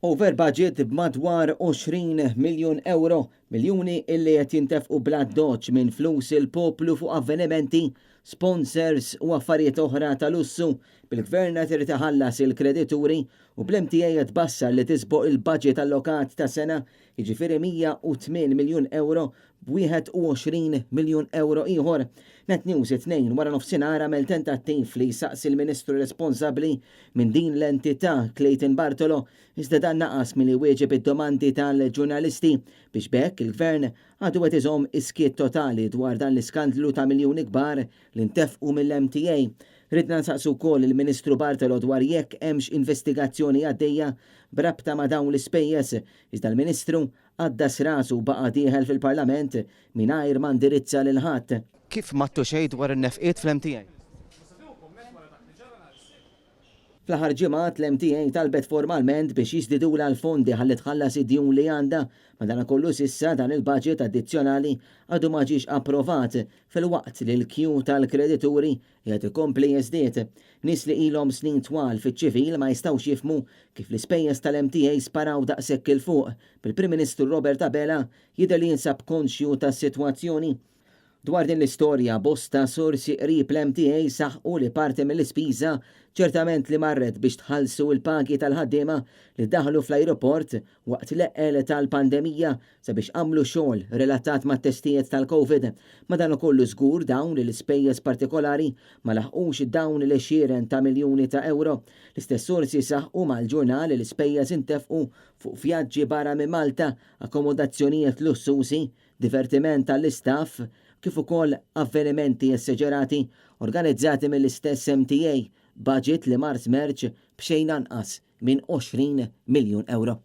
Over budget b'madwar 20 miljun ewro, miljuni illi qed jintefqu bl-addoċċ minn flus il-poplu fuq avvenimenti, sponsors u affarijiet oħra ta' lussu, bil-Gvern qed irid iħallas il-kredituri u bl-MTA qed tbassar li tisboq il-budget allokat ta' sena, jiġifieri 108 miljun ewro b'21 miljun ewro ieħor. Net News it-Tnejn waranofsinhar għamel tentattiv li jsaqsi l-Ministru responsabbli minn din l-entità Clayton Bartolo iżda dan naqas milli jwieġeb id-domandi tal-ġurnalisti biex b'hekk il-Gvern għadu qed iżomm is-skiet totali dwar dan l-iskandlu ta' miljuni kbar li ntefqu mill-MTA. Ridna nsaqsu wkoll lill-Ministru Bartolo dwar jekk hemmx investigazzjoni għaddejja b'rabta ma' dawn l-ispejjeż iżda l-Ministru Għaddas rasu u baqa' dieħel fil-Parlament mingħajr ma ndirizza lil ħadd. Kif m'għadtu xejn dwar in-nefqiet fl-MTA? Fl-aħħar ġimgħat l-MTA talbet formalment biex jiżdidulha l-fondi ħalli tħallas id-djun li għandha. Madankollu s'issa dan il-budget addizzjonali għadu ma ġiex approvat filwaqt li l-kju tal-kredituri Qiegħed ikompli jiżdied. Nies li ilhom snin twal fiċ-ċivil ma jistgħux jifhmu kif l-ispejjeż tal-MTA sparaw daqshekk 'il fuq, bil-Prim Ministru Robert Abela jidher li jinsab konxju tas-sitwazzjoni. Dwar din l-istorja, bosta sorsi qrib l-MTA saħqu li parti mill-ispiża ċertament li marret biex tħallsu l-pagi tal-ħaddiema li daħlu fl-ajruport waqt l-eqqel tal-pandemija sabiex għamlu xogħol relatat mat-testijiet tal-Covid. Madankollu żgur dawn li l-ispejjeż partikolari ma laħqux dawn l-għexieren ta' miljuni ta' ewro. L-istess sorsi saħqu mal-ġurnal li l-ispejjeż intefqu fuq vjaġġi barra minn Malta, akkomodazzjonijiet lussużi, divertiment għall-istaff kif ukoll avvenimenti esseġerati organizzati mill-istess MTA, budget li mar żmerċ b'xejn anqas minn 20 miljun ewro.